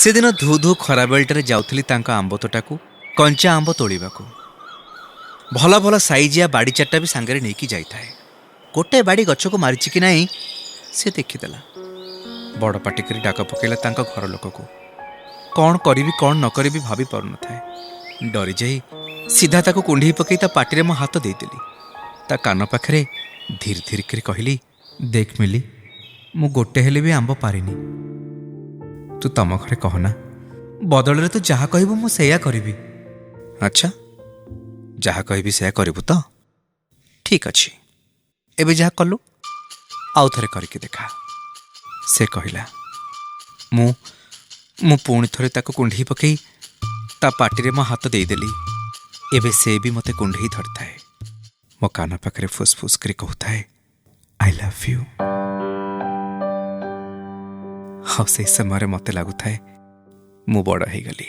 ସେଦିନ ଧୁ ଧୁ ଖରାବେଳଟାରେ ଯାଉଥିଲି ତାଙ୍କ ଆମ୍ବ ତୋଟାକୁ କଞ୍ଚା ଆମ୍ବ ତୋଳିବାକୁ। ଭଲ ଭଲ ସାଇଜିଆ ବାଡ଼ି ଚାରିଟା ବି ସାଙ୍ଗରେ ନେଇକି ଯାଇଥାଏ। ଗୋଟେ ବାଡ଼ି ଗଛକୁ ମାରିଛି କି ନାହିଁ ସେ ଦେଖିଦେଲା। ବଡ଼ ପାଟି କରି ଡାକ ପକାଇଲା ତାଙ୍କ ଘର ଲୋକକୁ। କ'ଣ କରିବି କ'ଣ ନ କରିବି ଭାବି ପାରୁନଥାଏ। ଡରିଯାଇ ସିଧା ତାକୁ କୁଣ୍ଢେଇ ପକାଇ ତା ପାଟିରେ ମୋ ହାତ ଦେଇଦେଲି। ତା କାନ ପାଖରେ ଧୀର ଧୀର କରି କହିଲି, ଦେଖ ମିଲି, ମୁଁ ଗୋଟେ ହେଲେ ବି ଆମ୍ବ ପାରିନି। ତୁ ତମ ଘରେ କହନା, ବଦଳରେ ତୁ ଯାହା କହିବୁ ମୁଁ ସେଇଆ କରିବି। ଆଚ୍ଛା, ଯାହା କହିବି ସେଇଆ କରିବୁ ତ? ଠିକ୍ ଅଛି, ଏବେ ଯାହା କଲୁ ଆଉ ଥରେ କରିକି ଦେଖା, ସେ କହିଲା। ମୁଁ ମୁଁ ପୁଣି ଥରେ ତାକୁ କୁଣ୍ଢେଇ ପକାଇ ତା ପାଟିରେ ମୋ ହାତ ଦେଇଦେଲି। ଏବେ ସେ ବି ମୋତେ କୁଣ୍ଢେଇ ଧରିଥାଏ। ମୋ କାନ ପାଖରେ ଫୁସ୍ ଫୁସ୍ କରି କହୁଥାଏ, I love you. ଆଉ ସେଇ ସମୟରେ ମୋତେ ଲାଗୁଥାଏ ମୁଁ ବଡ଼ ହେଇଗଲି।